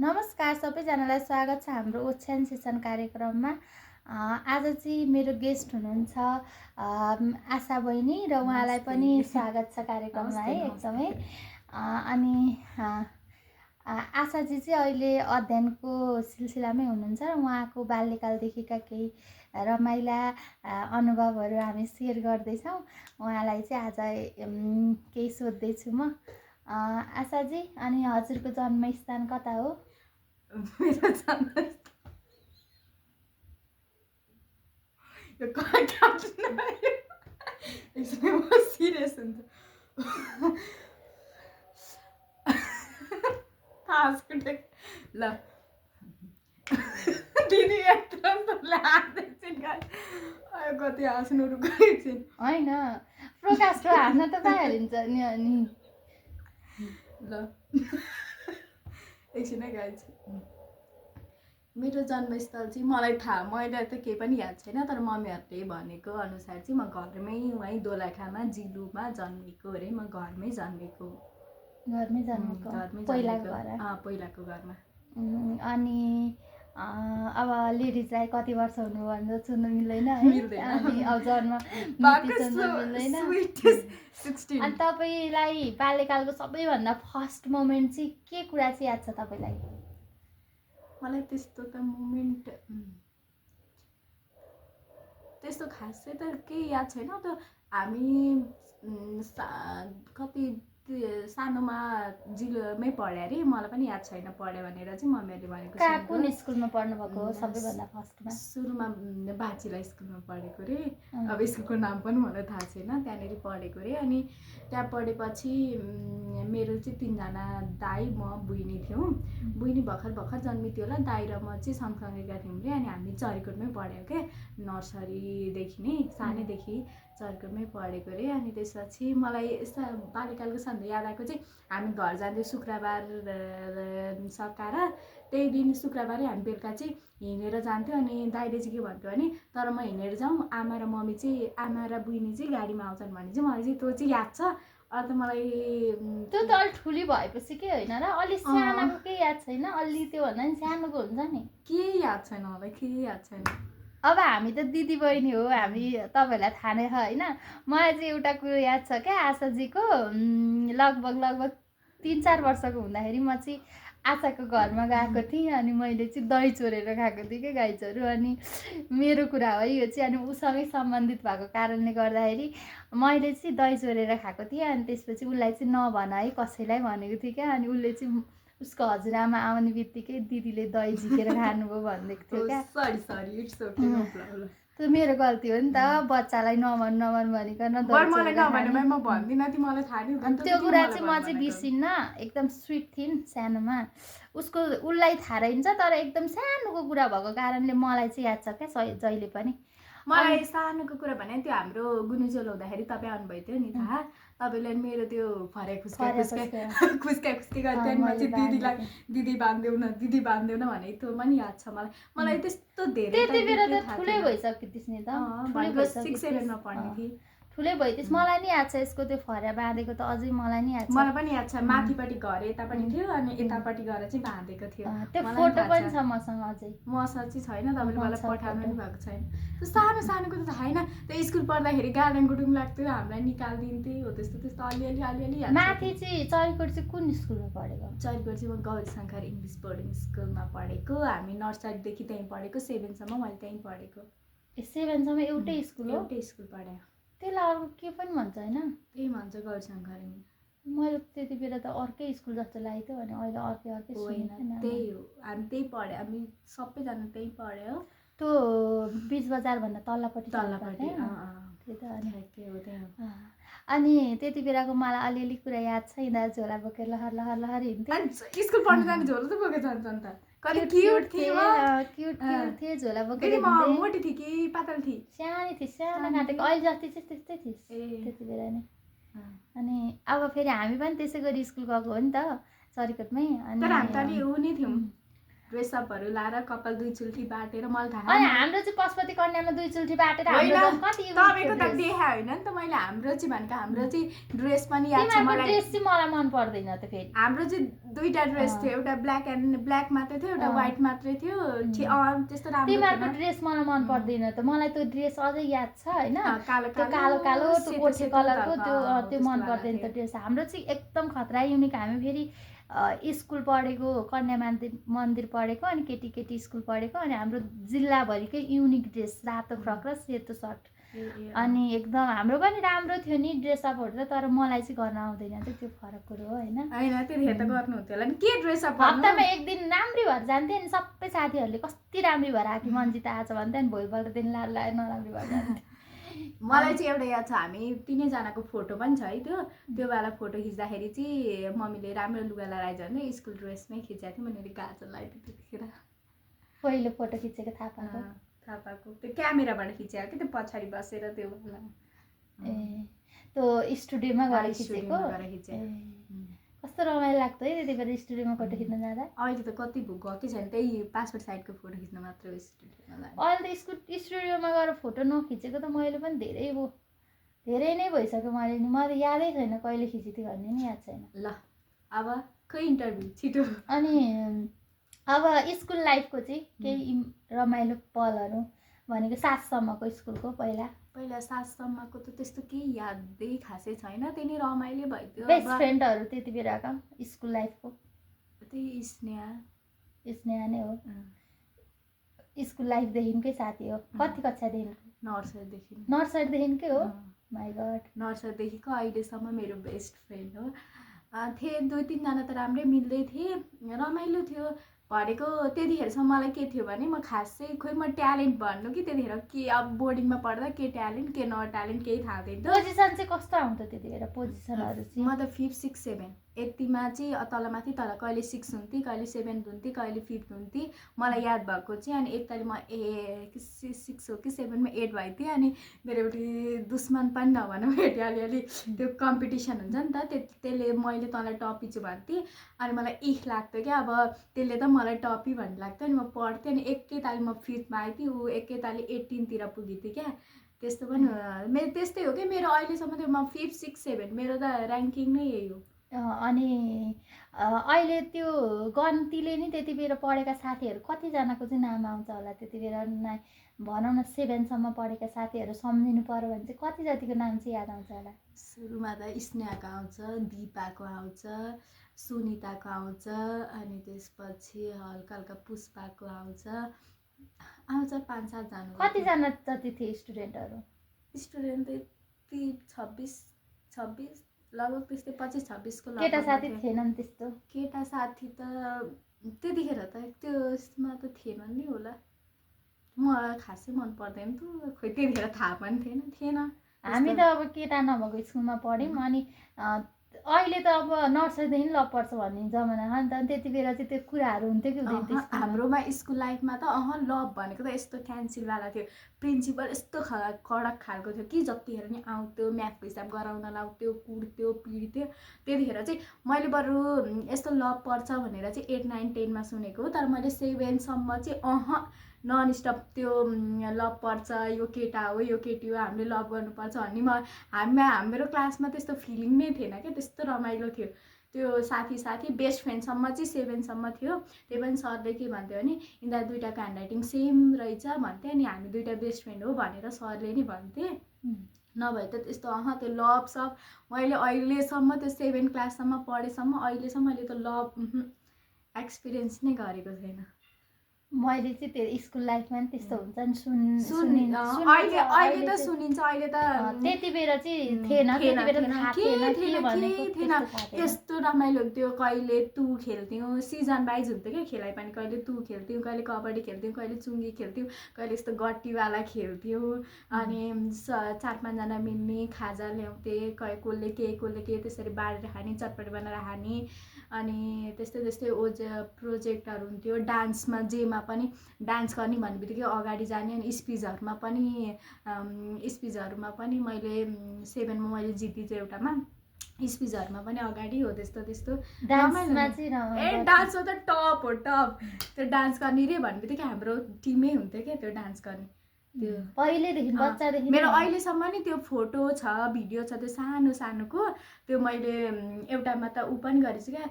नमस्कार सबैजनालाई स्वागत छ हाम्रो ओछ्यान सेसन कार्यक्रममा। आज चाहिँ मेरो गेस्ट हुनुहुन्छ आशा बहिनी र उहाँलाई पनि स्वागत छ कार्यक्रममा है एकदमै। अनि आशाजी चाहिँ अहिले अध्ययनको सिलसिलामै हुनुहुन्छ र उहाँको बाल्यकालदेखिका केही रमाइला अनुभवहरू हामी सेयर गर्दैछौँ। उहाँलाई चाहिँ आज केही सोध्दैछु म। आशाजी, अनि हजुरको जन्मस्थान कता हो? मेरो जन्मस्थान सिरियस हुन्छ ल दिदी कति हाँस्नु रुकाइछन् होइन, प्रोकास्ट हान्न त पाइहालिन्छ नि। अनि ल एकछिन है गाइज, मेरो जन्मस्थल चाहिँ मलाई थाहा, मैले त केही पनि याद छैन, तर मम्मीहरूले भनेको अनुसार चाहिँ म घरमै वहीँ दोलखामा जिलुमा जन्मेको अरे। म घरमै जन्मेको। पहिलाको घरमा। अनि अब लेडिजलाई कति वर्ष हुनु भन्दा सुन्नु मिल्दैन है, अनि अब जन्म मिल्दैन। अनि तपाईँलाई बाल्यकालको सबैभन्दा फर्स्ट मोमेन्ट चाहिँ के कुरा चाहिँ याद छ तपाईँलाई? मलाई त्यस्तो त मोमेन्ट त्यस्तो खासै त केही याद छैन। त हामी कति सानोमा जिलोमै पढ्यो अरे, मलाई पनि याद छैन पढ्यो भनेर चाहिँ मम्मीहरूले भनेको। कुन स्कुलमा पढ्नु भएको सबैभन्दा फर्स्टमा? सुरुमा बाँचिला स्कुलमा पढेको रे। अब स्कुलको नाम पनि मलाई थाहा छैन, त्यहाँनिर पढेको रे। अनि त्यहाँ पढेपछि मेरो चाहिँ 3जना दाइ, म, बहिनी थियौँ। बहिनी भर्खर जन्मिथ्यो होला, दाइ र म चाहिँ सँगसँगैका थियौँ रे। अनि हामी चरिकोटमै पढ्यौँ क्या, नर्सरीदेखि नै, सानैदेखि चरिकोटमै पढेको रे। अनि त्यसपछि मलाई यस्ता बाल्यकालको सम्झना याद आएको चाहिँ, हामी घर जान्थ्यौँ शुक्रबार सकाएर, त्यही दिन शुक्रबारै हामी बेलुका चाहिँ हिँडेर जान्थ्यौँ। अनि दाइले चाहिँ के भन्थ्यो भने, तर म हिँडेर जाउँ, आमा र मम्मी चाहिँ, आमा र बहिनी चाहिँ गाडीमा आउँछन् भने चाहिँ मलाई चाहिँ त्यो चाहिँ याद छ। अन्त मलाई त्यो त अलि ठुली भएपछि के होइन र, अलि सानोको केही याद छैन? अलि त्यो भन्दा नि सानोको हुन्छ नि। के याद छैन मलाई, के याद छैन। अब हामी त दिदी बहिनी हो, हामी तपाईँहरूलाई थाहा नै छ होइन। मलाई चाहिँ एउटा कुरो याद छ क्या, आशाजीको लगभग 3-4 वर्षको हुँदाखेरि म चाहिँ आशाको घरमा गएको थिएँ। अनि मैले चाहिँ दही चोरेर खाएको थिएँ क्या गाइजहरू। अनि मेरो कुरा हो यो चाहिँ। अनि उसँगै सम्बन्धित भएको कारणले गर्दाखेरि मैले चाहिँ दही चोरेर खाएको थिएँ। अनि त्यसपछि उसलाई चाहिँ नभन है कसैलाई भनेको थिएँ क्या। अनि उसले चाहिँ उसको हजुरआमा आउने बित्तिकै दिदीले दही झिकेर खानुभयो भनिदिएको थियो क्या। त्यो मेरो गल्ती हो नि त, बच्चालाई नभन भनिकन। त्यो कुरा चाहिँ म चाहिँ बिर्सिन्न, एकदम स्विट थिइन् सानोमा। उसलाई थाहा रहन्छ, तर एकदम सानोको कुरा भएको कारणले मलाई चाहिँ याद छ क्या जहिले पनि। मलाई सानोको कुरा भने त्यो हाम्रो गुनुचोल हुँदाखेरि तपाईँ आउनुभएको थियो नि, थाहा तपाईँले मेरो त्यो खुस्के गर्थ्यो। अनि म चाहिँ दिदी बाँधिदेऊ न भनेको थियो पनि याद छ मलाई त्यस्तो धेरै। त्यति बेला त ठुलै भइसक्यो थिइस् नि त, 6-7 मा पढ्ने थिएँ, ठुलै भइदिस्। मलाई नि याद छ यसको त्यो फर्या बाँधेको त अझै मलाई नि याद छ। मलाई पनि याद छ, माथिपट्टि घर यतापट्टि थियो अनि यतापट्टि गएर चाहिँ बाँधेको थियो। त्यो फोटो पनि छ मसँग अझै। मसँग चाहिँ छैन, तपाईँले मलाई पठाउनु पनि भएको छैन। त्यो सानोको त थाहा होइन। त्यो स्कुल पढ्दाखेरि गार्डन गुडुङ लाग्थ्यो, हामीलाई निकालिदिन्थे हो, त्यस्तो अलिअलि याद छ। माथि चाहिँ चरिकोट चाहिँ कुन स्कुलमा पढेको? चरिकोट चाहिँ म गौरी शङ्कर इङ्ग्लिस बोर्डिङ स्कुलमा पढेको। हामी नर्सरीदेखि त्यहीँ पढेको, 7सम्म मैले त्यहीँ पढेको। 7सम्म एउटै स्कुल हो? एउटै स्कुल पढेँ। त्यसलाई अर्को के पनि भन्छ होइन? त्यही भन्छ गौरी शङ्कर। मैले त्यति बेला त अर्कै स्कुल जस्तो लागेको थियो, अनि अहिले अर्कै होइन, त्यही हो। हामी त्यही पढ्यो, हामी सबैजना त्यही पढ्यो। त्यो बिच बजार भन्दा तल्लापट्टि त्यही त। अनि त्यति बेलाको मलाई अलिअलि कुरा याद छ। यिनीहरू झोला बोकेर लहर हिँड्थ्यो स्कुल पढ्नु जाने। झोला त बोकेर जान्छ नि त, क्युट थिए झोला बोकेर। मोटी थिए कि पातल थिए? सानो थिए, सानो काटेको, अहिले जति चाहिँ त्यस्तै थिइस् त्यति बेला नै। अनि अब फेरि हामी पनि त्यसै गरी स्कुल गएको हो नि त, चरिकोटमै। तर हामी त अलि ऊ नै थियौँ, ड्रेसअपहरू लाएर कपाल दुईचोटि बाटेर मलाई थाहा अनि हाम्रो चाहिँ पशुपति कन्यामा दुईचोटि बाटेर होइन, हाम्रो कति तपाईँको त देखा होइन नि त मैले। हाम्रो चाहिँ भनेको हाम्रो चाहिँ ड्रेस पनि याद छ तिमीहरूको मलाई। ड्रेस चाहिँ मलाई मन पर्दैन त फेरि। हाम्रो चाहिँ दुईटा ड्रेस थियो, एउटा ब्ल्याक मात्रै थियो, एउटा व्हाइट मात्रै थियो। त्यस्तो राम्रो तिमीहरूको थिएन। ड्रेस मलाई मन पर्दैन त। मलाई त्यो ड्रेस अझै याद छ होइन, कालो त्यो कालो कालो त्यो सेतो कोठे सेतो कलरको त, त्यो त्यो त्यस्तो मन वाला पर्दैन त थियो। ड्रेस। हाम्रो चाहिँ एकदम खतरा युनिक। हामी फेरि स्कुल पढेको कन्या मन्दिर पढेको अनि केटी केटी स्कुल पढेको अनि हाम्रो जिल्लाभरिकै युनिक ड्रेस रातो फ्रक र सेतो सर्ट। अनि एकदम हाम्रो पनि राम्रो थियो नि ड्रेसअपहरू त, तर मलाई चाहिँ गर्न आउँदैन थियो, त्यो फरक कुरो हो होइन। होइन त्यतिखेर त गर्नुहुन्थ्यो होला नि के ड्रेसअप गर्नु। हप्तामा एक दिन राम्री भएर जान्थ्यो अनि सबै साथीहरूले कति राम्री भएर आएको मन्जित आज भन्थ्यो अनि भोलिपल्ट दिन नराम्री भएर जान्थ्यो। मलाई चाहिँ एउटा याद छ, हामी तिनैजनाको फोटो पनि छ है। त्यो बेला फोटो खिच्दाखेरि चाहिँ मम्मीले राम्रो लुगा लगाएर भने स्कुल ड्रेसमै खिचेको थियो। मैले गाजर लगाएको थिएँ त्यतिखेर। पहिलो फोटो खिचेको थाहा पाएको थाहा पाएको त्यो क्यामेराबाट खिचेको कि त्यो पछाडि बसेर त्यो बेला। ए त्यो स्टुडियोमा गएर खिचेको। कस्तो रमाइलो लाग्थ्यो है त्यति बेला स्टुडियोमा फोटो खिच्न जाँदा। अहिले त कति गएकै छैन, त्यही पासपोर्ट साइडको फोटो खिच्न मात्र हो स्टुडियोमा। अहिले त स्टुडियोमा गएर फोटो नखिचेको त मैले पनि धेरै नै भइसक्यो। मैले नि मलाई यादै छैन कहिले खिचेको भन्ने नि याद छैन। ल अब खै इन्टरभ्यू छिटो। अनि अब स्कुल लाइफको चाहिँ केही रमाइलो पलहरू भनेको 7 सम्मको स्कुलको पहिला 7 सम्मको त त्यस्तो केही यादै खासै छैन। त्यही नै रमाइलो भइदियो। बेस्ट फ्रेन्डहरू त्यति बेलाका स्कुल लाइफको त्यही स्नेहा नै हो। स्कुल लाइफदेखिकै साथी हो। कति कक्षादेखिको? नर्सरीदेखिकै हो। माई गड, नर्सरीदेखिको अहिलेसम्म मेरो बेस्ट फ्रेन्ड हो। थिए 2-3 जना त राम्रै मिल्दै थिए, रमाइलो थियो। भनेको त्यतिखेरसम्म मलाई के थियो भने म खासै खोइ म ट्यालेन्ट भन्नु कि त्यतिखेर के अब बोर्डिङमा पढ्दा के ट्यालेन्ट के न ट्यालेन्ट केही थाहा थिएन। पोजिसन चाहिँ कस्तो आउँथ्यो त्यति बेला पोजिसनहरू चाहिँ? म त 5, 6, 7 यतिमा चाहिँ तलमाथि तल कहिले 6 हुन्थेँ, कहिले 7 हुन्थेँ, कहिले 5 हुन्थेँ। मलाई याद भएको चाहिँ अनि एकतालि म 6 हो कि 7 मा 8 भइदिएँ। अनि मेरो एउटी दुश्मन पनि नभनौँ भेटेँ अलिअलि। त्यो कम्पिटिसन हुन्छ नि त, त्यसले मैले तँलाई टपिछु भन्थेँ। अनि मलाई इख लाग्थ्यो क्या, अब त्यसले त मलाई टपी भन्ने लाग्थ्यो। अनि म पढ्थेँ अनि एकैतालि म 5 मा आइथेँ, ऊ एकैतालि 18 तिर पुगेँ क्या। त्यस्तो पनि मेरो त्यस्तै हो कि मेरो अहिलेसम्म त्यो म 5, 6, 7 मेरो त ऱ्याङ्किङ नै यही हो। अनि अहिले त्यो गन्तीले नि त्यति बेला पढेका साथीहरू कतिजनाको चाहिँ नाम आउँछ होला त्यति बेला? भनौँ न 7 सम्म पढेका साथीहरू सम्झिनु पर्यो भने चाहिँ कति जतिको नाम चाहिँ याद आउँछ होला? सुरुमा त स्नेहाको आउँछ, दिपाको आउँछ, सुनिताको आउँछ, अनि त्यसपछि हल्का हल्का पुष्पाको आउँछ 5-7 जना। कतिजना जति थिए स्टुडेन्टहरू? स्टुडेन्ट त्यति 26 लगभग त्यस्तै 25-26 को। केटा साथी थिएनन् त्यस्तो? केटा साथी त त्यतिखेर त त्यसमा त थिएन नि होला। म खासै मन पर्दैन त, खोइ त्यतिखेर थाहा पनि थिएन। हामी त अब केटा नभएको स्कुलमा पढ्यौँ। अनि अहिले त अब नर्सरीदेखि लभ पर्छ भन्ने जमाना हो नि त। त्यति बेला चाहिँ त्यो कुराहरू हुन्थ्यो कि हुँदैन? हाम्रोमा स्कुल लाइफमा त लभ भनेको त यस्तो क्यान्सिलवाला थियो। प्रिन्सिपल यस्तो कडक खालको थियो कि जतिखेर नि आउँथ्यो म्याथको हिसाब गराउन लाउँथ्यो, कुट्थ्यो, पिट्थ्यो। त्यतिखेर चाहिँ मैले बरु यस्तो लभ पर्छ भनेर चाहिँ 8, 9, 10 मा सुनेको हो। तर मैले 7 सम्म चाहिँ नन स्टप त्यो लभ पर्छ, यो केटा हो यो केटी हो, हामीले लभ गर्नुपर्छ भन्ने हाम्रो क्लासमा त्यस्तो फिलिङ नै थिएन क्या। त्यस्तो रमाइलो थियो त्यो साथी बेस्ट फ्रेन्डसम्म चाहिँ 7 सम्म थियो। त्यही पनि सरले के भन्थ्यो भने यिनीहरू दुइटाको ह्यान्ड राइटिङ सेम रहेछ भन्थे। अनि हामी दुइटा बेस्ट फ्रेन्ड हो भनेर सरले नि भन्थे। नभए त त्यस्तो त्यो लभ सब मैले अहिलेसम्म त्यो 7 क्लाससम्म पढेसम्म अहिलेसम्म मैले त लभ एक्सपिरियन्स नै गरेको छैन। मैले चाहिँ त्यो स्कुल लाइफमा नि त्यस्तो हुन्छ नि अहिले त सुनिन्छ। अहिले त त्यति बेला चाहिँ थिएन, त्यति बेला थाहा थिएन त्यस्तो रमाइलो हुन्थ्यो। कहिले तु खेल्थ्यौँ, सिजन वाइज हुन्थ्यो क्या खेलाइ पनि। कहिले तु खेल्थ्यौँ, कहिले कबड्डी खेल्थ्यौँ, कहिले चुङ्गी खेल्थ्यौँ, कहिले यस्तो गट्टीवाला खेल्थ्यौँ। अनि 4-5 जना मिल्ने खाजा ल्याउँथे, कसले के त्यसरी बाँडेर खाने, चटपटी बनाएर खाने। अनि त्यस्तै प्रोजेक्टहरू हुन्थ्यो। डान्समा जेमा पनि डान्स गर्ने भन्ने बित्तिकै अगाडि जाने। अनि स्पिचहरूमा पनि मैले 7 मा मैले जितेँ चाहिँ एउटामा। स्पिचहरूमा पनि अगाडि हो त्यस्तो त्यस्तो डान्समा चाहिँ डान्समा त टप हो टप त्यो डान्स गर्ने रे भन्ने बित्तिकै हाम्रो टिमै हुन्थ्यो क्या त्यो डान्स गर्ने त्यो पहिलेदेखि बच्चादेखि मेरो अहिलेसम्म नि त्यो फोटो छ भिडियो छ त्यो सानो सानोको त्यो मैले एउटामा त ऊ पनि गरेछु क्या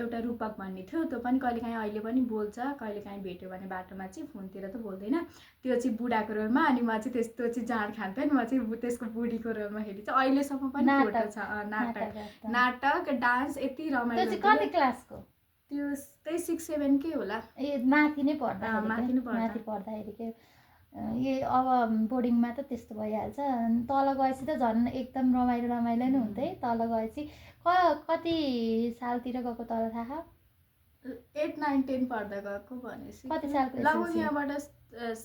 एउटा रूपक भन्ने थियो त्यो पनि कहिलेकाहीँ अहिले पनि बोल्छ कहिलेकाहीँ भेट्यो भने बाटोमा चाहिँ फोनतिर त बोल्दैन त्यो चाहिँ बुढाको रोलमा अनि म चाहिँ त्यस्तो चाहिँ जाँड खान्थेँ नि म चाहिँ त्यसको बुढीको रोलमा हेरेँ चाहिँ अहिलेसम्म पनि फोटो छ नाटक डान्स यति रमाइलो कति क्लासको त्यो त्यही 6-7 के होला ए माथि नै माथि पढ्दाखेरि के ए अब बोर्डिङमा त त्यस्तो भइहाल्छ तल गएपछि त झन् एकदम रमाइलो रमाइलो नै हुन्छ है तल गएपछि कति सालतिर गएको तल थाहा 8, 9, 10 पढ्दा गएको भनेपछि कति सालको लगभग यहाँबाट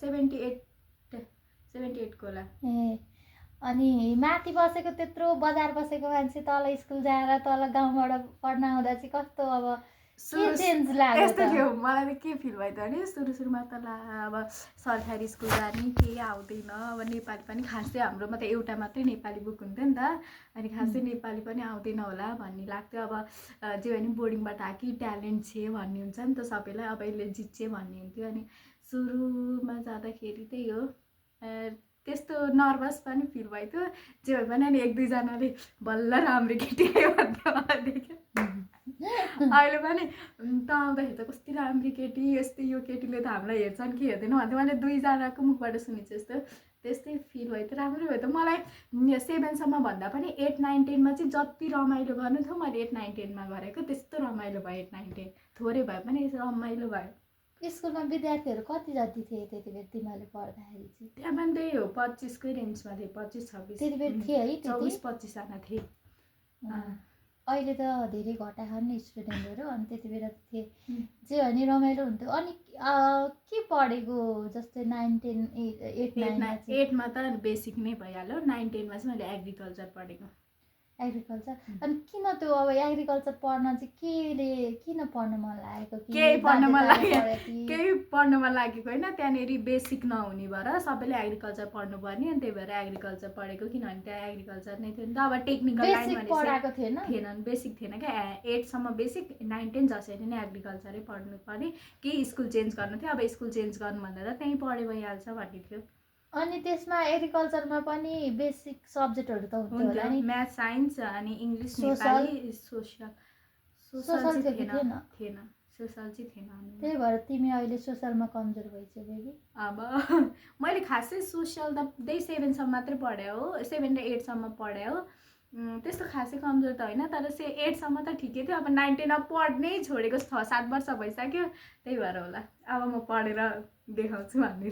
78 को होला ए अनि माथि बसेको त्यत्रो बजार बसेको मान्छे तल स्कुल जाएर तल गाउँबाट पढ्न आउँदा चाहिँ कस्तो अब के चेन्ज लाग्यो यस्तो थियो मलाई त के फिल भयो त भने सुरुमा त अब सरकारी स्कुल जाने केही आउँदैन अब नेपाली पनि खासै हाम्रोमा त एउटा मात्रै नेपाली बुक हुन्थ्यो नि त अनि खासै नेपाली पनि आउँदैन होला भन्ने लाग्थ्यो अब जे भने बोर्डिङबाट आएकी ट्यालेन्ट छ भन्ने हुन्छ नि त सबैलाई अब यसले जित्छे भन्ने हुन्थ्यो अनि सुरुमा जाँदाखेरि त्यही हो त्यस्तो नर्भस पनि फिल भयो थियो जे भए पनि अनि 1-2जनाले बल्ल राम्रो केटी आयो भन्थ्यो अहिले पनि त आउँदाखेरि त कस्तो राम्रो केटी यस्तै यो केटीले त हामीलाई हेर्छन् कि हेर्दैन भन्थ्यो मैले 2जनाको मुखबाट सुनेको जस्तो त्यस्तै फिल भयो त राम्रो भयो त मलाई 7सम्म भन्दा पनि 8, 9, 10मा चाहिँ जति रमाइलो गर्नु थियो मैले 8, 9, 10मा गरेको त्यस्तो रमाइलो भयो 8, 9, 10 थोरै भए पनि रमाइलो भयो स्कुलमा विद्यार्थीहरू कति जति थिए त्यति बेला तिमीहरूले पढ्दाखेरि चाहिँ त्यहाँ पनि त्यही हो 25कै रेन्जमा थिए 25-26 त्यति बेला थिए है 24-25जना थिए अहिले त धेरै घटाएको नि स्टुडेन्टहरू अनि त्यति बेला त थिए जे भने रमाइलो हुन्थ्यो अनि के पढेको जस्तै 9, 10, 8, 8मा त बेसिक नै भइहाल्यो 9, 10मा चाहिँ मैले एग्रिकल्चर पढेको एग्रिकल्चर अनि किन त्यो अब एग्रिकल्चर पढ्न चाहिँ किन पढ्न मन लागेको केही पढ्न मन लागेको होइन त्यहाँनिर बेसिक नहुने भएर सबैले एग्रिकल्चर पढ्नुपर्ने अनि त्यही भएर एग्रिकल्चर पढेको किनभने त्यहाँ एग्रिकल्चर नै थियो नि त अब टेक्निकल लाइन पढाएको थिएन बेसिक थिएन क्या 8सम्म बेसिक 9, 10 जसरी नै एग्रिकल्चरै पढ्नु पर्ने केही स्कुल चेन्ज गर्नु थियो अब स्कुल चेन्ज गर्नुभन्दा त त्यहीँ पढे भइहाल्छ भन्ने थियो अनि त्यसमा एग्रिकल्चरमा पनि बेसिक सब्जेक्टहरू त हुन्थ्यो होला नि म्याथ साइन्स अनि इङ्ग्लिस नेपाली सोशल चाहिँ थिएन सोशल चाहिँ थिएन त्यही भएर तिमी अहिले सोशलमा कमजोर भइसक्यो बेबी अब मैले खासै सोसल त त्यही 7सम्म मात्रै पढेँ हो 7 र 8सम्म पढेँ हो त्यस्तो खासै कमजोर त होइन तर 8सम्म त ठिकै थियो अब 9, 10 पढ्नै छोडेको 6-7 वर्ष भइसक्यो त्यही भएर होला अब म पढेर देखाउँछु भन्ने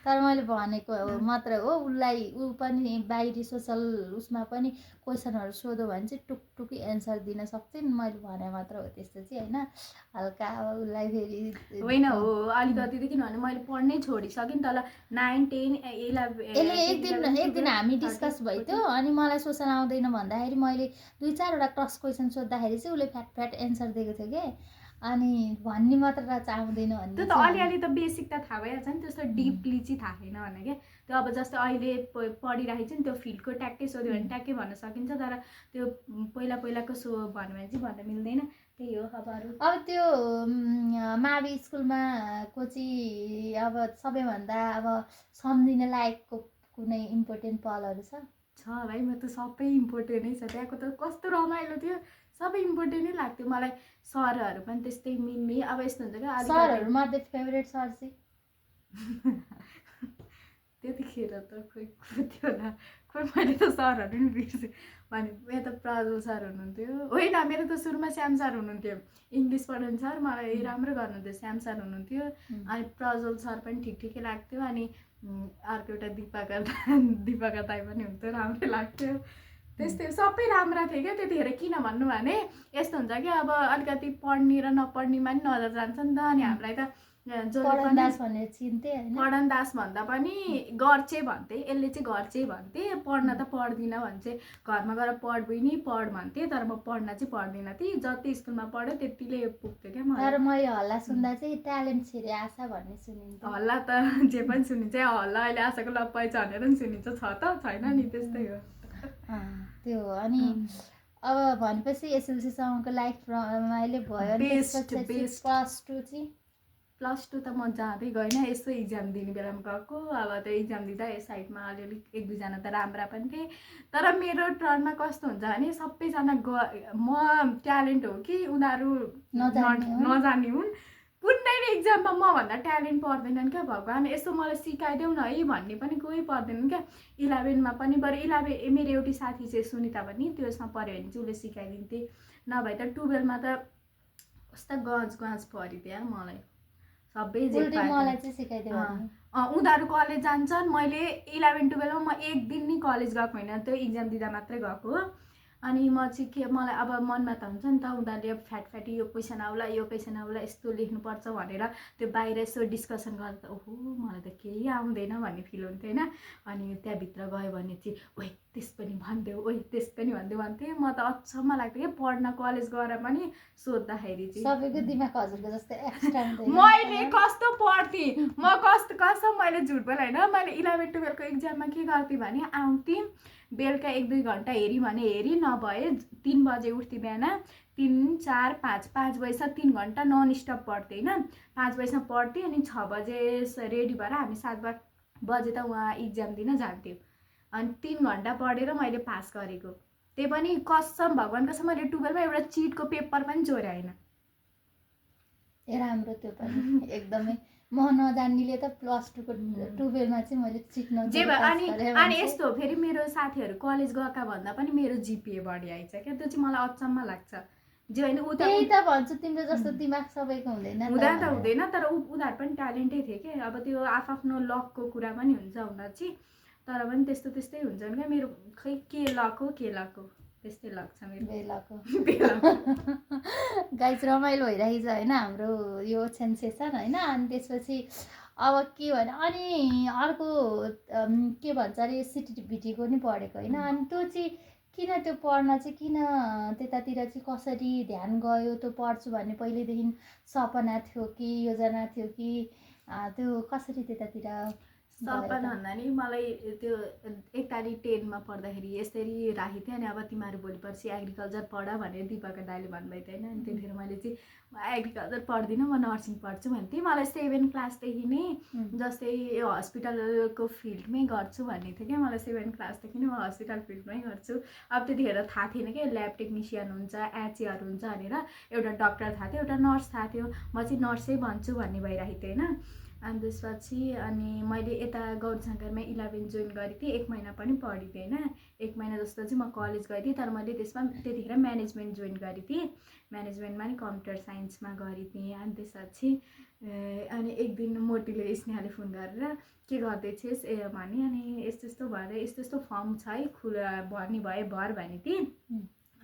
तर मैले भनेको मात्र हो उसलाई ऊ पनि बाहिरी सोसल उसमा पनि क्वेसनहरू सोध्यो भने चाहिँ टुकटुकी एन्सर दिन सक्छ नि मैले भने मात्र हो त्यस्तो चाहिँ होइन हल्का अब उसलाई फेरि होइन हो अलिकति त किनभने मैले पढ्नै छोडिसकेँ नि त 9, 10, 11 एक दिन हामी डिस्कस भइथ्यो अनि मलाई सोसल आउँदैन भन्दाखेरि मैले 2-4वटा क्रस क्वेसन सोद्धाखेरि चाहिँ उसले फ्याट एन्सर दिएको थियो कि अनि भन्ने मात्र चाहिँ आउँदैन भन्ने त्यो त अलिअलि त बेसिक त थाहा भइहाल्छ नि त्यस्तो डिपली चाहिँ थाहा छैन भने क्या त्यो अब जस्तै अहिले पढिरहेको छ नि त्यो फिल्डको ट्याक्कै सोध्यो भने ट्याक्कै भन्न सकिन्छ तर त्यो पहिलाको भन्यो भने चाहिँ भन्न मिल्दैन त्यही हो अब त्यो मावि स्कुलमा चाहिँ अब सबैभन्दा अब सम्झिन लायकको कुनै इम्पोर्टेन्ट पलहरू छ भाइ म त सबै इम्पोर्टेन्टै छ त्यहाँको त कस्तो रमाइलो थियो सबै इम्पोर्टेन्ट नै लाग्थ्यो मलाई सरहरू पनि त्यस्तै मिल्ने अब यस्तो हुन्छ क्या सरहरूमध्ये फेभरेट सर चाहिँ त्यतिखेर त खोइ थियो होला खोइ मैले त सरहरू नि बिर्सेँ भने मेरो त प्राजल सर हुनुहुन्थ्यो होइन मेरो त सुरुमा श्याम सर हुनुहुन्थ्यो इङ्ग्लिस पढाउने सर मलाई राम्रो गर्नुहुन्थ्यो श्याम सर हुनुहुन्थ्यो अनि प्रज्वल सर पनि ठिकै लाग्थ्यो अनि अर्को एउटा दिपाका दाइ पनि हुन्थ्यो राम्रै लाग्थ्यो त्यस्तै सबै राम्रा थिए क्या त्यतिखेर किन भन्नु भने यस्तो हुन्छ कि अब अलिकति पढ्ने र नपढ्नेमा नि नजर जान्छ नि त अनि हामीलाई त पढन दास भन्दा पनि गर्छे भन्थे यसले चाहिँ गर्छे भन्थे पढ्न त पढ्दिनँ भन्छ घरमा गएर पढ बहिनी पढ भन्थे तर म पढ्न चाहिँ पढ्दिनँ थिएँ जति स्कुलमा पढ्यो त्यतिले पुग्थ्यो क्या तर मैले हल्ला सुन्दा चाहिँ ट्यालेन्ट छिरे आशा भन्ने सुनिन्छ हल्ला त जे पनि सुनिन्छ हल्ला अहिले आशाको लप्पै छ भनेर नि सुनिन्छ छ त छैन नि त्यस्तै हो त्यो हो। अनि अब भनेपछि एसएलसीसम्मको लाइफ रमाइलो भयो अनि Best, त्यसपछि best. +2 चाहिँ प्लस टू त म जाँदै गएन, यसो इक्जाम दिने बेलामा गएको। अब त्यो इक्जाम दिँदा यो साइडमा अलिअलि एक दुईजना त राम्रा पनि थिए, तर मेरो टर्नमा कस्तो हुन्छ भने सबैजना म ट्यालेन्ट हो कि उनीहरू नजान्ने हुन्। कुनै इक्जाममा मभन्दा ट्यालेन्ट पर्दैनन् क्या भगवान्, यसो मलाई सिकाइदेऊ न है भन्ने पनि कोही पर्दैनन् क्या। 11मा पनि बरु 11 मेरो एउटी साथी चाहिँ सुनिता पनि त्यसमा पऱ्यो भने चाहिँ उसले सिकाइदिन्थे, नभए त 12मा त कस्तो गज परिदियो मलाई सबै जे मलाई चाहिँ सिकाइदियो भने उनीहरू कलेज जान्छन्, मैले 11-12मा म एक दिन नि कलेज गएको होइन, त्यो इक्जाम दिँदा मात्रै गएको। अनि म चाहिँ के मलाई अब मनमा त हुन्छ नि त, उनीहरूले फ्याटी यो क्वेसन आउला यो क्वेसन आउला यस्तो लेख्नुपर्छ भनेर त्यो बाहिर यसो डिस्कसन गर्दा ओहो मलाई त केही आउँदैन भन्ने फिल हुन्थ्यो होइन। अनि त्यहाँभित्र गयो भने चाहिँ ओइ त्यस पनि भनिदेऊ, ओइ त्यस पनि भनिदेऊ भन्थेँ। म त अचम्म लाग्थ्यो क्या पढ्न, कलेज गएर पनि सोद्धाखेरि चाहिँ। सबैको दिमाग हजुरको जस्तै एक्स्ट्रा मैले कस्तो पढ्थेँ, म कस्तो मैले झुट बोले होइन। मैले 11-12को इक्जाममा के गर्थेँ भने आउँथेँ बेलुका 1-2 घन्टा हेरी भने हेरी, नभए 3 बजे उठ्थेँ बिहान, 3, 4, 5 बजीसम्म 3 घन्टा नन स्टप पढ्थेँ होइन। 5 बजीसम्म पढ्थेँ अनि 6 बजे रेडी भएर हामी 7 बजे त उहाँ इक्जाम दिन जान्थ्यौँ। अनि 3 घन्टा पढेर मैले पास गरेको, त्यही पनि कसम भगवान् कसम मैले 12मा एउटा चिटको पेपर पनि चोर्याएन। राम्रो त्यो पनि एकदमै। म नजान्नेले त +2को 12मा चाहिँ मैले चिट नचोरेर अनि यस्तो फेरि मेरो साथीहरू कलेज गएका भन्दा पनि मेरो जिपिए बढी आइछ क्या, त्यो चाहिँ मलाई अचम्म लाग्छ। जे होइन त्यही त भन्छु, तिम्रो जस्तो दिमाग सबैको हुँदैन हुँदैन, तर उनीहरू पनि ट्यालेन्टै थिए क्या। अब त्यो आफ्नो लकको कुरा पनि हुन्छ हुन चाहिँ, तर पनि त्यस्तै हुन्छन् क्या। मेरो खै के लक हो त्यस्तै लाग्छ मेरो बेलाको। गाइस रमाइलो भइरहेछ होइन हाम्रो यो ओछ्यान सेसन होइन। अनि त्यसपछि अब के भने अनि अर्को के भन्छ अरे सिटिभिटीको नि पढेको होइन। अनि त्यो चाहिँ किन त्यो पढ्न चाहिँ किन त्यतातिर चाहिँ कसरी ध्यान गयो? त्यो पढ्छु भन्ने पहिल्यैदेखि सपना थियो कि योजना थियो कि त्यो कसरी त्यतातिर? सपना भन्दा नि मलाई त्यो एक तारिक 10मा पढ्दाखेरि यसरी राखेको थिएँ। अनि अब तिमीहरू भोलि पर्सि एग्रिकल्चर पढ भनेर दिपका दाइले भन्नुभएको थियो होइन। अनि त्यतिखेर मैले चाहिँ एग्रिकल्चर पढ्दिनँ, म नर्सिङ पढ्छु भन्थेँ। मलाई 7 क्लासदेखि नै जस्तै यो हस्पिटलको फिल्डमै गर्छु भन्ने थियो क्या। मलाई 7 क्लासदेखि नै म हस्पिटल फिल्डमै गर्छु। अब त्यतिखेर थाहा थिएन क्या ल्याब टेक्निसियन हुन्छ, एचएआर हुन्छ भनेर। एउटा डक्टर थाहा थियो, एउटा नर्स थाहा थियो, म चाहिँ नर्सै भन्छु भन्ने भइरहेको थियो होइन। अनि त्यसपछि अनि मैले यता गौरशङ्करमा 11 जोइन गरेको थिएँ, 1 महिना पनि पढेको थिएँ होइन। 1 महिना जस्तो चाहिँ म कलेज गएको थिएँ, तर मैले त्यसमा त्यतिखेर म्यानेजमेन्ट जोइन गरेको थिएँ। म्यानेजमेन्टमा नि कम्प्युटर साइन्समा गरेको थिएँ। अनि त्यसपछि अनि एक दिन मोटीले स्नेहाले फोन गरेर के गर्दैछस् भने, अनि यस्तो भएर यस्तो फर्म छ है भर्ने भए भर भनेको थिएँ।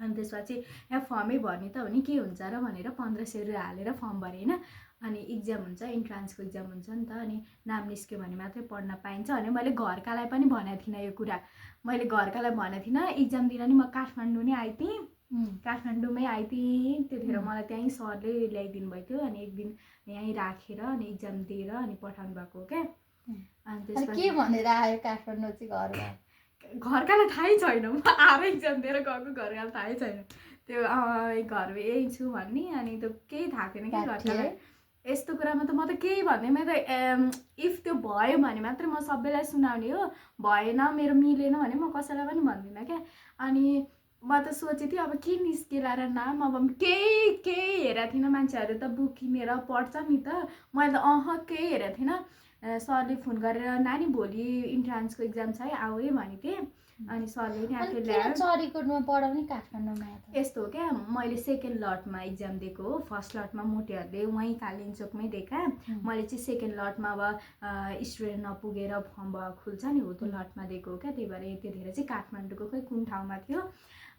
अनि त्यसपछि यहाँ फर्मै भर्ने त हो नि, के हुन्छ र भनेर 1500 रुपियाँ हालेर फर्म भरेँ होइन। अनि इक्जाम हुन्छ, इन्ट्रान्सको इक्जाम हुन्छ नि त। अनि नाम निस्क्यो भने मात्रै पढ्न पाइन्छ भने मैले घरकालाई पनि भनेको थिइनँ यो कुरा। मैले घरकालाई भनेको थिइनँ। इक्जाम दिन नि म काठमाडौँ नै आइथिएँ, काठमाडौँमै आइथिएँ। त्यतिखेर मलाई त्यहीँ सरले ल्याइदिनु भएको थियो। अनि एक दिन यहीँ राखेर अनि इक्जाम दिएर अनि पठाउनु भएको हो क्या। अनि त्यसपछि के भनेर आयो काठमाडौँ चाहिँ घरमा? घरकालाई थाहै छैन, म आएर इक्जाम दिएर गएको, घरकालाई थाहै छैन त्यो घर यही छु भन्ने। अनि त्यो केही थाहा थिएन कि घरकालाई यस्तो कुरामा त म त केही भन्दैन। म त इफ त्यो भयो भने मात्रै म सबैलाई सुनाउने हो, भएन मेरो मिलेन भने म कसैलाई पनि भन्दिनँ क्या। अनि म त सोचेको थिएँ अब के निस्केला र नाम, अब केही हेरेको थिइनँ। मान्छेहरू त बुक किनेर पढ्छ नि त, मैले त केही हेरेको थिइनँ। सरले फोन गरेर नानी भोलि इन्ट्रान्सको इक्जाम छ है आऊ है भनेको थिएँ। अनि सरले नि आफै ल्यायो। चरीकोटमा पढाउने काठमाडौँमा यस्तो हो क्या, मैले सेकेन्ड लटमा इक्जाम दिएको हो। फर्स्ट लटमा मोटीहरूले उहीँ कालिम्पोङमै दिएका, मैले चाहिँ सेकेन्ड लटमा अब स्टुडेन्ट नपुगेर फर्म खुल्छ नि हो त्यो लटमा दिएको हो क्या। त्यही भएर त्यतिखेर चाहिँ काठमाडौँको खै कुन ठाउँमा थियो।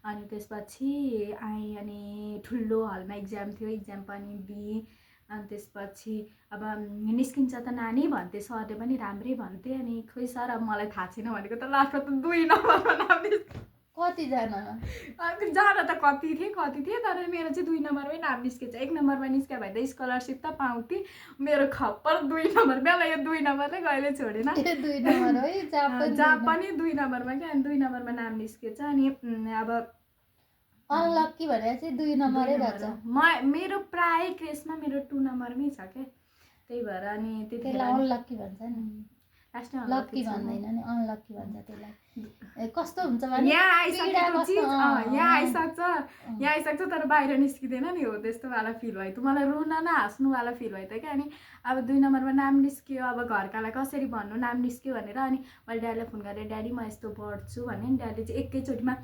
अनि त्यसपछि आएँ अनि ठुलो हलमा इक्जाम थियो, इक्जाम पनि दिएँ। अनि त्यसपछि अब निस्किन्छ त नानी भन्थे, सरले पनि राम्रै भन्थे। अनि खोइ सर अब मलाई थाहा छैन भनेको त लास्टमा त 2 नम्बरमा नाम निस्क्यो। कतिजना अब जान त कति थिए तर मेरो चाहिँ 2 नम्बरमै नाम निस्केछ। 1 नम्बरमा निस्क्यो भए त स्कलरसिप त पाउँथे। मेरो खप्पर 2 नम्बर बेला यो 2 नम्बरले कहिले छोडेन। 2 नम्बर है जहाँ पनि 2 नम्बरमा क्या, अनि 2 नम्बरमा नाम निस्केछ। अनि अब अनलकी भनेर चाहिँ 2 नम्बरै रहेछ। मेरो प्राय केसमा मेरो 2 नम्बरमै छ क्या, त्यही भएर अनि त्यसलाई अनलकी भन्छ नि, लास्टमा लकी भन्दैन नि, अनलकी भन्छ त्यसलाई। कस्तो हुन्छ भने यहाँ आइसक्छ तर बाहिर निस्किँदैन नि, हो त्यस्तो वाला फिल भयो। त मलाई रुन न हाँस्नुवाला फिल भयो त क्या। अनि अब 2 नम्बरमा नाम निस्क्यो, अब घरकालाई कसरी भन्नु नाम निस्क्यो भनेर। अनि मैले ड्याडीलाई फोन गरेँ, ड्याडी म यस्तो पढ्छु भने नि ड्याडीले चाहिँ एकैचोटिमा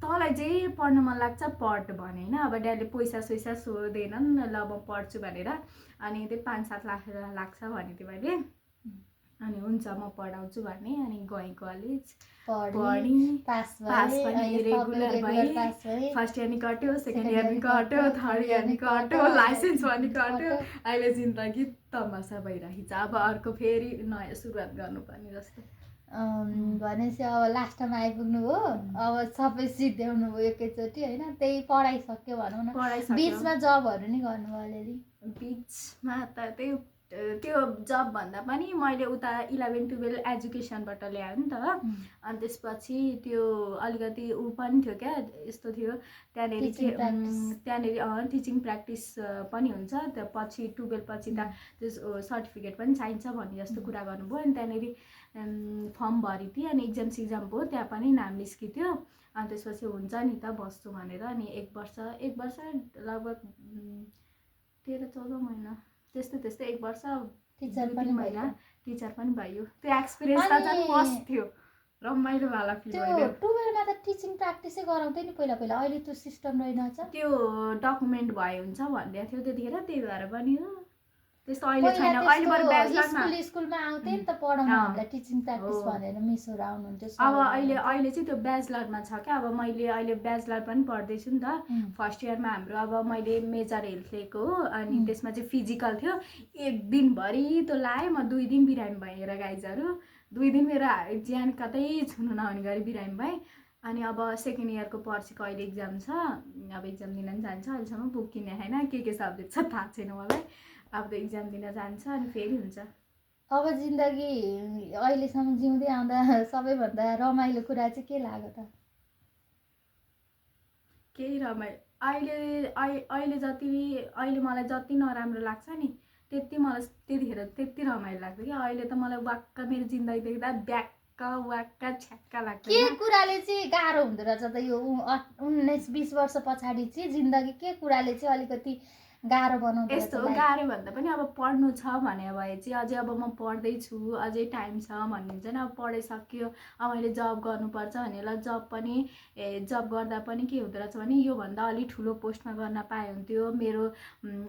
तँलाई जे पढ्न मन लाग्छ पढ भने होइन। अब ड्याडीले पैसा सैसा सोध्दैनन्, ल म पढ्छु भनेर। अनि त्यही 5-7 लाख लाग्छ भने थियो मैले। अनि हुन्छ म पढाउँछु भने, अनि गएँ कलेज, पढेँ, पास पनि रेगुलर भएँ। फर्स्ट इयर नि कट्यो, सेकेन्ड इयर नि कट्यो, थर्ड इयर नि कट्यो, लाइसेन्स पनि कट्यो। अहिले जिन्दगी तमासा भइरहेको छ। अब अर्को फेरि नयाँ सुरुवात गर्नुपर्ने जस्तो। भनेपछि अब लास्टमा आइपुग्नु हो, अब सबै सिद्ध्याउनु भयो एकैचोटि होइन। त्यही पढाइसक्यो भनौँ न, बिचमा जबहरू नि गर्नुभयो अलिअलि। बिचमा त त्यही त्यो जब भन्दा पनि मैले उता 11-12 एजुकेसनबाट ल्याएँ नि त। अनि त्यसपछि त्यो अलिकति ऊ पनि थियो क्या, यस्तो थियो त्यहाँनिर चाहिँ टिचिङ प्र्याक्टिस पनि हुन्छ। त्यो पछि 12 पछि त त्यो सर्टिफिकेट पनि चाहिन्छ भन्ने जस्तो कुरा गर्नुभयो। अनि त्यहाँनिर फर्म भरि थिएँ, अनि एक्जाम भयो, त्यहाँ पनि नाम निस्किथ्यो। अनि त्यसपछि हुन्छ नि त बस्छु भनेर। अनि एक वर्ष लगभग 13-14 महिना त्यस्तै 1 वर्ष 2-3 महिना टिचर पनि भयो। त्यो एक्सपिरियन्स त झन् मस्त थियो, रमाइलो वाला फिल भयो। 12 मा त टिचिङ प्र्याक्टिसै गराउँथे नि पहिला। अहिले त्यो सिस्टम रहेनछ, त्यो डकुमेन्ट भए हुन्छ भन्दै थियो त्यतिखेर, त्यही भएर पनि हो त्यस्तो अहिले छैन। अहिले बरु ब्याचलरमा स्कुलमा आउँथे नि त पढाउन हामीलाई टिचिङ प्र्याक्टिस भनेर मिसहरू आउनुहुन्थ्यो। अब अहिले चाहिँ त्यो ब्याचलरमा छ क्या। अब मैले अहिले ब्याचलर पनि पढ्दैछु नि त। फर्स्ट इयरमा हाम्रो अब मैले मेजर हेल्थ लिएको हो, अनि त्यसमा चाहिँ फिजिकल थियो। एक दिनभरि त्यो लाएँ म, 2 दिन बिरामी भएर गाइजहरू, 2 दिन मेरो ज्यान कतै छुनु नहुने गरी बिरामी भएँ। अनि अब सेकेन्ड इयरको पर्सिको अहिले एक्जाम छ, अब एक्जाम दिन पनि जान्छ। अहिलेसम्म बुक किने छैन, के सब्जेक्ट छ थाहा छैन मलाई। अब त एक्जाम दिन जान्छ, अनि फेरि हुन्छ। अब जिन्दगी अहिलेसम्म जिउँदै आउँदा सबैभन्दा रमाइलो कुरा चाहिँ के लाग्यो त? केही रमाइलो अहिले मलाई जति नराम्रो लाग्छ नि, त्यति मलाई त्यतिखेर त्यति रमाइलो लाग्थ्यो कि। अहिले त मलाई वाक्क मेरो जिन्दगी देख्दा वाक्क छ्याक्क लाग्छ। के कुराले चाहिँ गाह्रो हुँदो रहेछ त यो 19-20 वर्ष पछाडि चाहिँ जिन्दगी के कुराले चाहिँ अलिकति गाह्रो बनाउँछ? यस्तो गाह्रो भन्दा पनि अब पढ्नु छ भने भए चाहिँ अझै अब म पढ्दैछु, अझै टाइम छ भन्नुहुन्छ नि। अब पढाइसक्यो, अब मैले जब गर्नुपर्छ भनेर जब गर्दा पनि के हुँदो रहेछ भने योभन्दा अलि ठुलो पोस्टमा गर्न पाए हुन्थ्यो, मेरो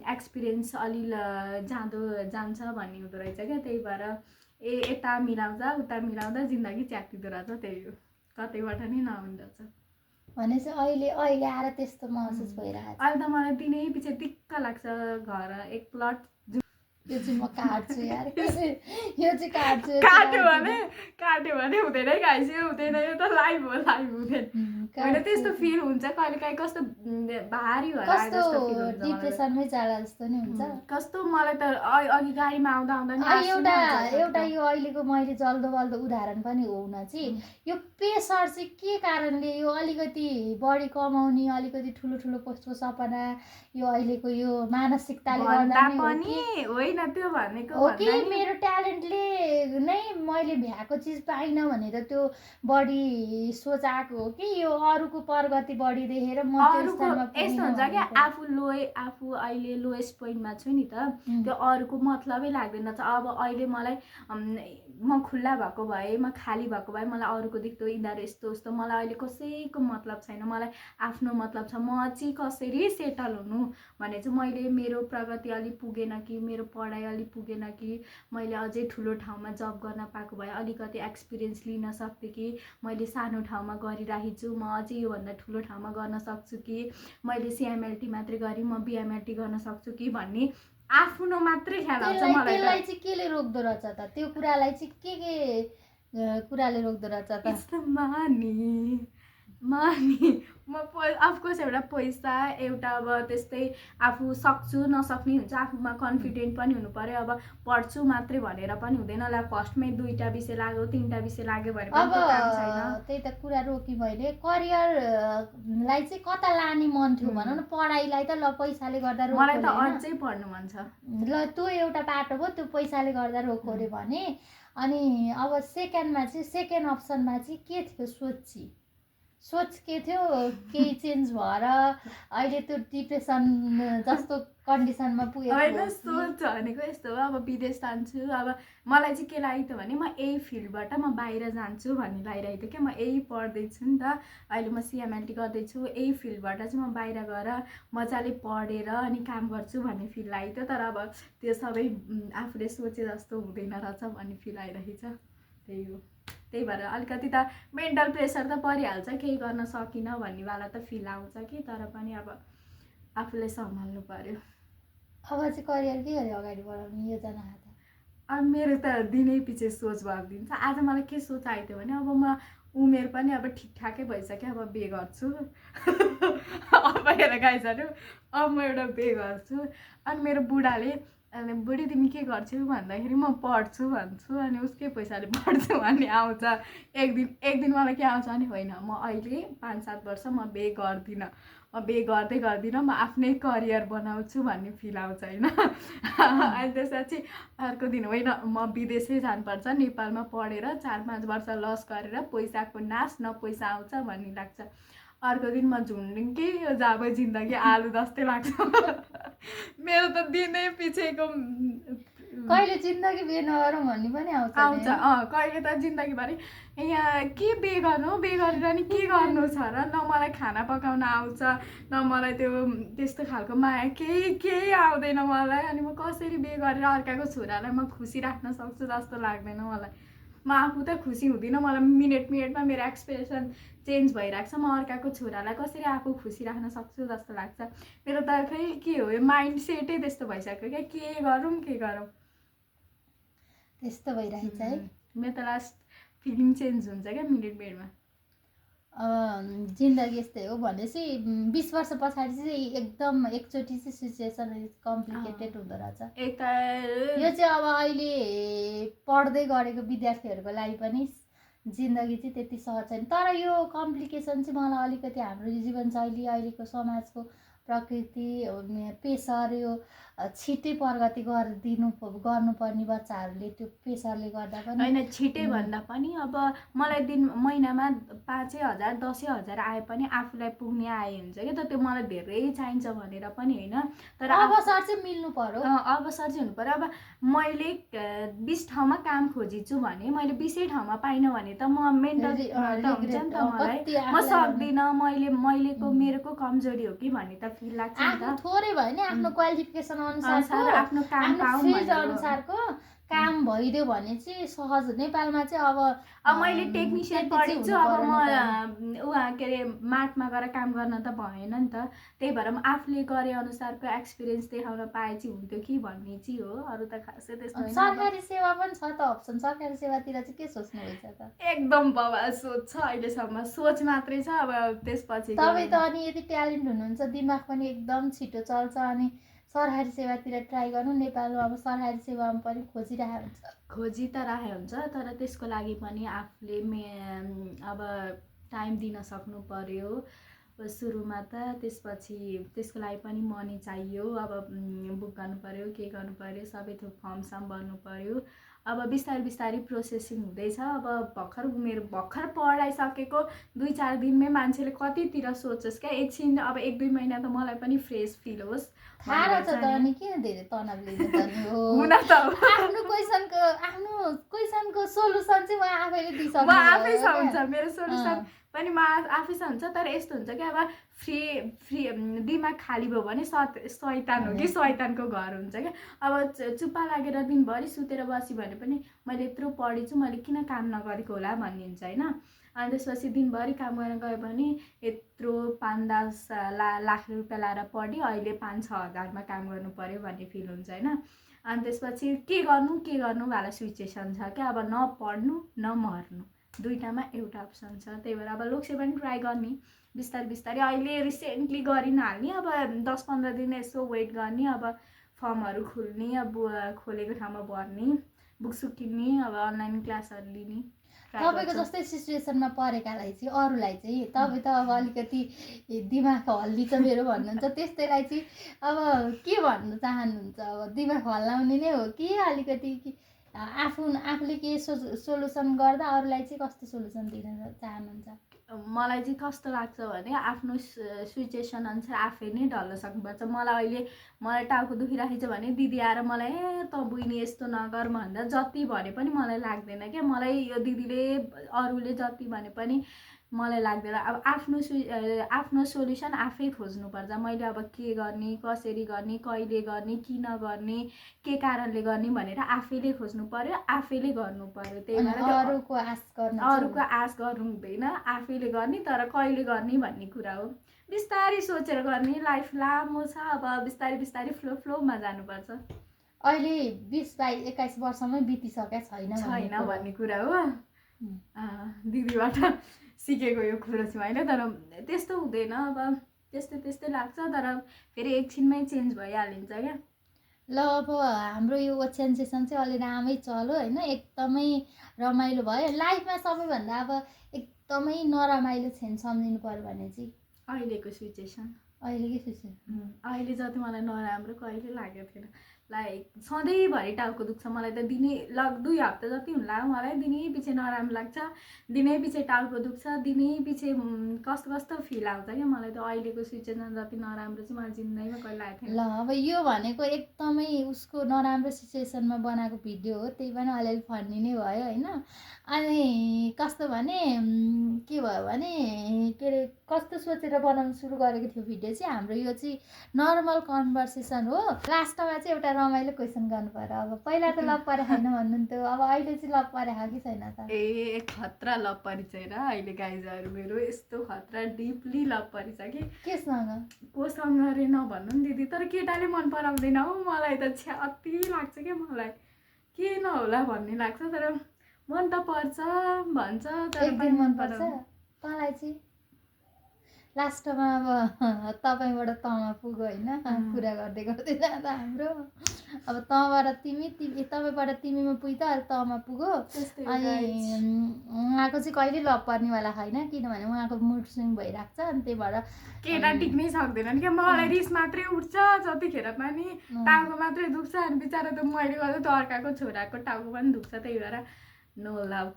एक्सपिरियन्स अलि जान्छ भन्ने हुँदो रहेछ क्या। त्यही भएर यता मिलाउँदा उता मिलाउँदा जिन्दगी च्यातिँदो रहेछ। त्यही हो, कतैबाट नि नहुँदो रहेछ। भनेपछि अहिले आएर त्यस्तो महसुस भइरहेको छ? अहिले त मलाई दिनै पछि दिक्क लाग्छ। घर एक प्लट यो चाहिँ म काट्छु यार, यो चाहिँ काट्छु। काट्यो भने हुँदैन गाइस, यो हुँदैन, यो त लाइभ हुँदैन। होइन त्यस्तो फिल हुन्छ कहिले काहीँ, कस्तो भारी भएर जस्तो फिल हुन्छ, डिप्रेसनमै जाला जस्तो नि हुन्छ। कस्तो मलाई त अघि गाडीमा आउँदा नि एउटा यो अहिलेको मैले जल्दो उदाहरण पनि हो हुन चाहिँ, यो प्रेसर चाहिँ के कारणले, यो अलिकति बढी कमाउने, अलिकति ठुलो पोस्टको सपना, यो अहिलेको यो मानसिकताले गर्दा पनि होइन। त्यो भनेको हो कि मेरो ट्यालेन्टले नै मैले भ्याएको चिज पाइनँ भनेर त्यो बढी सोच आएको हो कि यो अरूको प्रगति बढी देखेर म त्यो स्थानमा यस्तो हुन्छ क्या। आफू अहिले लोएस्ट पोइन्टमा छु नि त, त्यो अरूको मतलबै लाग्दैन छ। अब अहिले मलाई म खुल्ला भएको भए, म खाली भएको भए, मलाई अरूको देख्दो यिनीहरू यस्तो मलाई अहिले कसैको मतलब छैन। मलाई आफ्नो मतलब छ, म चाहिँ कसरी सेटल हुनु भने चाहिँ मैले मेरो प्रगति अलि पुगेन कि, मेरो पढाइ अलि पुगेन कि, मैले अझै ठुलो ठाउँमा जब गर्न पाएको भए अलिकति एक्सपिरियन्स लिन सक्थेँ कि, मैले सानो ठाउँमा गरिरहेको छु, म अझै योभन्दा ठुलो ठाउँमा गर्न सक्छु कि, मैले सिएमएलटी मात्रै गरी म बिएमएलटी गर्न सक्छु कि भन्ने आफ्नो मात्रै ख्याल आउँछ मलाई। त्यसलाई चाहिँ केले रोक्दो रहेछ त? त्यो कुरालाई चाहिँ के कुराले रोक्दो रहेछ त? म अफकोर्स एउटा पैसा एउटा अब त्यस्तै आफू सक्छु नसक्ने हुन्छ, आफूमा कन्फिडेन्ट पनि हुनु पर्यो। अब पढ्छु मात्रै भनेर पनि हुँदैन, ल फर्स्टमै 2टा विषय लाग्यो 3टा विषय लाग्यो भने पनि अब त्यो काम छैन। त्यही त कुरा रोकी मैले करियरलाई चाहिँ कता लाने मन थियो भनौँ न, पढाइलाई त ल पैसाले गर्दा मलाई त रोक्यो अझै पढ्नु मन छ। ल त्यो एउटा बाटो भयो, त्यो पैसाले गर्दा रोक्यो भने। अनि अब सेकेन्ड अप्सनमा चाहिँ के थियो सोच के थियो, केही चेन्ज भएर अहिले त्यो डिप्रेसन जस्तो कन्डिसनमा पुगेको होइन, हो कि? सोच भनेको यस्तो हो, अब विदेश जान्छु, अब मलाई चाहिँ के लाग्यो भने म यही फिल्डबाट म बाहिर जान्छु भन्ने लागिरहेको थियो क्या। म यही पढ्दैछु नि त, अहिले म सिएमएलटी गर्दैछु, यही फिल्डबाट चाहिँ म बाहिर गएर मजाले पढेर अनि काम गर्छु भन्ने फिल लागेको थियो। तर अब त्यो सबै आफूले सोचे जस्तो हुँदैन रहेछ भन्ने फिल आइरहेको छ। त्यही हो, त्यही भएर अलिकति त मेन्टल प्रेसर त परिहाल्छ, केही गर्न सकिनँ भन्नेवाला त फिल आउँछ कि, तर पनि अब आफूले सम्हाल्नु पर्यो। अब चाहिँ करियर के गरी अगाडि बढाउने योजना छ त? अब मेरो त दिनै पछि सोच भरिदिन्छ। आज मलाई के सोच आएको थियो भने अब म उमेर पनि अब ठिकठाकै भइसक्यो, अब बिहे गर्छु। अब हेर गाइजहरू, अब म एउटा बिहे गर्छु। अनि मेरो बुढाले अनि बुढी तिमी के गर्छौ भन्दाखेरि म पढ्छु भन्छु, अनि उसकै पैसाले पढ्छु भन्ने आउँछ। एक दिन मलाई के आउँछ भने होइन, म अहिले 5-7 वर्ष म बिहे गर्दिनँ, म बिहे गर्दिनँ, म आफ्नै करियर बनाउँछु भन्ने फिल आउँछ होइन। अनि त्यसपछि अर्को दिन होइन, म विदेशै जानुपर्छ, नेपालमा पढेर 4-5 वर्ष लस गरेर पैसाको नाश न पैसा आउँछ भन्ने लाग्छ। अर्को दिन म झुन्डिङ्कै यो जाबो जिन्दगी आलु जस्तै लाग्छ। मेरो त दिनै पछिको कहिले जिन्दगी बिहे नगरौँ भन्ने पनि आउँछ। कहिले त जिन्दगीभरि यहाँ के बिहे गर्नु, बिहे गरेर नि के गर्नु छ र, न मलाई खाना पकाउन आउँछ, न मलाई त्यो त्यस्तो खालको माया केही आउँदैन मलाई। अनि म कसरी बिहे गरेर अर्काको छोरालाई म खुसी राख्न सक्छु जस्तो लाग्दैन मलाई। म आफू त खुसी हुँदिनँ, मलाई मिनेटमा मेरो एक्सप्रेसन चेन्ज भइरहेको छ। म अर्काको छोरालाई कसरी आफू खुसी राख्न सक्छु जस्तो लाग्छ। मेरो त खै के हो, यो माइन्ड सेटै त्यस्तो भइसक्यो क्या, के गरौँ त्यस्तो भइरहेछ है। मेरो त लास्ट फिलिङ चेन्ज हुन्छ क्या मिनेटमा। जिन्दगी यस्तै हो भनेपछि 20 वर्ष पछाडि चाहिँ एकदम एकचोटि चाहिँ सिचुएसन कम्प्लिकेटेड हुँदो रहेछ। यो चाहिँ अब अहिले पढ्दै गरेको विद्यार्थीहरूको लागि पनि जिन्दगी चाहिँ त्यति सहज छैन। तर यो कम्प्लिकेसन चाहिँ मलाई अलिकति हाम्रो जीवनशैली, अहिलेको समाजको प्रकृति, प्रेसर, यो छिटै प्रगति गर्नुपर्ने बच्चाहरूले त्यो प्रेसरले गर्दा पनि होइन, छिटै भन्दा पनि अब मलाई महिनामा 5,000 10,000 आए पनि आफूलाई पुग्ने आए हुन्छ कि त, त्यो मलाई धेरै चाहिन्छ भनेर पनि होइन। तर अवसर चाहिँ मिल्नु पर्यो, अवसर चाहिँ हुनु पर्यो। अब मैले 20 ठाउँमा काम खोजिछु भने मैले 20 ठाउँमा पाइनँ भने त म मेन्टल त हुन्छ नि त, मलाई म सक्दिनँ, मैलेको मेरोको कमजोरी हो कि भन्ने त फिल लाग्छ नि त। थोरै भयो नि आफ्नो क्वालिफिकेसन अनुसारको, आफ्नो काम फिल्ड अनुसारको काम भइदियो भने चाहिँ सहज। नेपालमा चाहिँ अब मैले टेक्निसियन पढेको छु, अब म के अरे माटमा गएर काम गर्न त भएन नि त। त्यही भएर म आफूले गरे अनुसारको एक्सपिरियन्स देखाउन पाए चाहिँ हुन्थ्यो कि भन्ने चाहिँ हो, अरू त खासै त्यस्तो होइन। सरकारी सेवा पनि छ त अप्सन, सरकारी सेवातिर चाहिँ के सोच्नुहुन्छ त? एकदम बवाल सोच छ, अहिलेसम्म सोच मात्रै छ। अब त्यसपछि तपाईँ त अनि यति ट्यालेन्ट हुनुहुन्छ, दिमाग पनि एकदम छिटो चल्छ, अनि सरकारी सेवातिर ट्राई गर्नु। नेपालमा अब सरकारी सेवामा पनि खोजी त राखेको हुन्छ, तर त्यसको लागि पनि आफूले अब टाइम दिन सक्नु पर्यो सुरुमा त। त्यसपछि त्यसको लागि पनि मनी चाहियो, अब बुक गर्नु पर्यो, के गर्नु पर्यो, सबै थोक फर्म भर्नु पर्यो। अब बिस्तारै प्रोसेसिङ हुँदैछ। अब मेरो भर्खर पढाइसकेको 2-4 दिनमै मान्छेले कतितिर सोच्छस् क्या, एकछिन अब 1-2 महिना त मलाई पनि फ्रेस फिल होस्। थाहा रहेछ त, अनि किन धेरै तनाव लिनुपर्ने हो? हुन त आफ्नो क्वेसनको सोलुसन चाहिँ म आफैले दिइसक्छु, म आफैसँग हुन्छ मेरो सोलुसन पनि, म आफैसँग हुन्छ। तर यस्तो हुन्छ क्या, अब फ्री दिमाग खाली भयो भने शैतान हो कि शैतानको घर हुन्छ क्या। अब चुप्पा लागेर दिनभरि सुतेर बसी भने पनि मैले यत्रो पढेछु, मैले किन काम नगरेको होला भन्ने हुन्छ होइन। अनि त्यसपछि दिनभरि काम गर्न गयो भने यत्रो 5-10 लाख रुपियाँ लाएर पढ्यो, अहिले 5-6 हजारमा काम गर्नु पर्यो भन्ने फिल हुन्छ होइन। अनि त्यसपछि के गर्नु वाला सिचुएसन छ क्या। अब न पढ्नु न मर्नु, दुईटामा एउटा अप्सन छ। त्यही भएर अब लोकसेवा पनि ट्राई गर्ने बिस्तारै बिस्तारै। अहिले रिसेन्टली गरिनहाल्ने, अब 10-15 दिन यसो वेट गर्ने, अब फर्महरू खुल्ने, अब खोलेको ठाउँमा भर्ने, बुकसुक किन्ने, अब अनलाइन क्लासहरू लिने। तपाईँको जस्तै सिचुएसनमा परेकालाई चाहिँ अरूलाई चाहिँ तपाईँ त अब अलिकति दिमाग हल्ली छ मेरो भन्नुहुन्छ, त्यस्तैलाई चाहिँ अब के भन्न चाहनुहुन्छ? अब दिमाग हल्लाउने नै हो कि अलिकति आफूले के सोल्युसन गर्दा अरूलाई चाहिँ कस्तो सोल्युसन दिन चाहनुहुन्छ? मलाई चाहिँ कस्तो लाग्छ भने आफ्नो सिचुएसन अनुसार आफै नै ढल्न सक्नुपर्छ। मलाई टाउको दुखिरहेको छ भने दिदी आएर मलाई त बुइनी यस्तो नगर भन्दा जति भने पनि मलाई लाग्दैन क्या। मलाई यो दिदीले अरूले जति भने पनि मलाई लाग्दैन। अब आफ्नो सोल्युसन आफै खोज्नुपर्छ। मैले अब के गर्ने, कसरी गर्ने, कहिले गर्ने, किन गर्ने, के कारणले गर्ने भनेर आफैले खोज्नु पर्यो, आफैले गर्नु पर्यो। त्यही भएर अरूको आश गर्नु हुँदैन, आफैले गर्ने। तर कहिले गर्ने भन्ने कुरा हो, बिस्तारै सोचेर गर्ने। लाइफ लामो छ, अब बिस्तारै बिस्तारै फ्लोमा जानुपर्छ। अहिले 20-22-21 वर्षमै बितिसकेका छैन भन्ने कुरा हो। दिदीबाट सिकेको यो कुरो चाहिँ होइन, तर त्यस्तो हुँदैन। अब त्यस्तै लाग्छ, तर फेरि एकछिनमै चेन्ज भइहालिन्छ क्या। ल अब हाम्रो यो ओछ्यान सेसन चाहिँ अलि रामै चल्यो होइन, एकदमै रमाइलो भयो। लाइफमा सबैभन्दा अब एकदमै नरमाइलो क्षण सम्झिनु पर्यो भने चाहिँ अहिलेको सिचुएसन, अहिले जति मलाई नराम्रो कहिले लागेको थिएन। लाइक सधैँभरि टाउको दुख्छ मलाई त। 2 हप्ता जति हुन लाग्यो मलाई दिनै पछि नराम्रो लाग्छ, दिनै पछि टाउको दुख्छ, दिनै पछि कस्तो फिल आउँछ क्या मलाई त। अहिलेको सिचुएसन जति नराम्रो चाहिँ मलाई जिन्दगीमा कहिले लागेको थिएन। ल अब यो भनेको एकदमै उसको नराम्रो सिचुएसनमा बनाएको भिडियो हो, त्यही पनि अलिअलि फन्नी नै भयो होइन। अनि कस्तो भने के भयो भने के अरे कस्तो सोचेर बनाउनु सुरु गरेको थियो भिडियो चाहिँ, हाम्रो यो चाहिँ नर्मल कन्भर्सेसन हो। लास्टमा चाहिँ एउटा रमाइलो क्वेसन गर्नु पर्यो। अब पहिला त लभ परे छैन भन्नुहुन्थ्यो, अब अहिले चाहिँ लभ परे कि छैन त? खतरा लभ परिचय र अहिले गाइजहरू मेरो यस्तो खतरा डिपली लभ परिचय कि कोसँग अरे नभन्नु नि दिदी, तर केटाले मन पराउँदैन हौ मलाई त। अति लाग्छ क्या मलाई, के नहोला भन्ने लाग्छ, तर मन त पर्छ भन्छ, तर मन पर्छ तँलाई चाहिँ। लास्टमा अब तपाईँबाट तँमा पुग्यो होइन, कुरा गर्दै गर्दै जाँदा हाम्रो अब तँबाट तपाईँबाट तिमीमा पुग्यो त तँमा पुग्यो। अनि उहाँको चाहिँ कहिले लभ पर्नेवाला छैन, किनभने उहाँको मुड स्विङ भइरहेको छ। अनि त्यही भएर केटा टिक्नै सक्दैनन् क्या। मलाई रिस मात्रै उठ्छ जतिखेर पनि, टाउको मात्रै दुख्छ। अनि बिचरा त मैले गर्दा त अर्काको छोराको टाउको पनि दुख्छ। त्यही भएर नो लभ।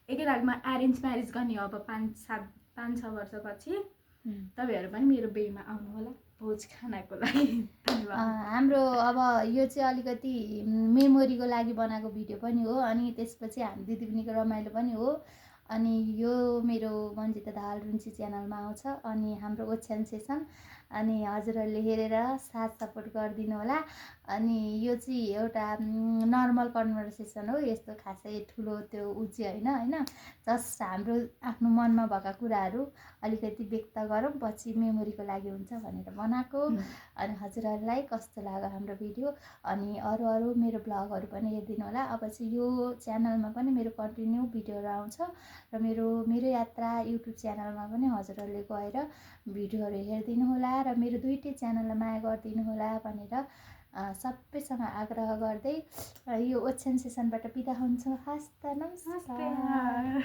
एकैतालमा एरेन्ज म्यारेज गर्ने हो अब 5-6 वर्षपछि। तपाईँहरू पनि मेरो बिहेमा आउनु होला भोज खानाको लागि। हाम्रो अब यो चाहिँ अलिकति मेमोरीको लागि बनाएको भिडियो पनि हो, अनि त्यसपछि हामी दिदी बहिनीको रमाइलो पनि हो। अनि यो मेरो मन्जिता दाहाल रुन्ची च्यानलमा आउँछ, अनि हाम्रो ओछ्यान सेसन। अनि हजुरहरूले हेरेर साथ सपोर्ट गरिदिनु होला। अनि यो चाहिँ एउटा नर्मल कन्भर्सेसन हो, यस्तो खासै ठुलो त्यो चाहिँ होइन। जस्ट हाम्रो आफ्नो मनमा भएका कुराहरू अलिकति व्यक्त गरौँ, पछि मेमोरीको लागि हुन्छ भनेर बनाएको। अनि हजुरहरूलाई कस्तो लाग्यो हाम्रो भिडियो, अनि अरू मेरो ब्लगहरू पनि हेरिदिनु होला। अब चाहिँ यो च्यानलमा पनि मेरो कन्टिन्यू भिडियोहरू आउँछ, र मेरो यात्रा युट्युब च्यानलमा पनि हजुरहरूले गएर भिडियोहरू हेरिदिनु होला, र मेरो दुईटै च्यानललाई माया गरिदिनु होला भनेर सबैसँग आग्रह गर्दै यो ओछ्यान सेसनबाट बिदा हुन्छ। हस्त नमस्कार।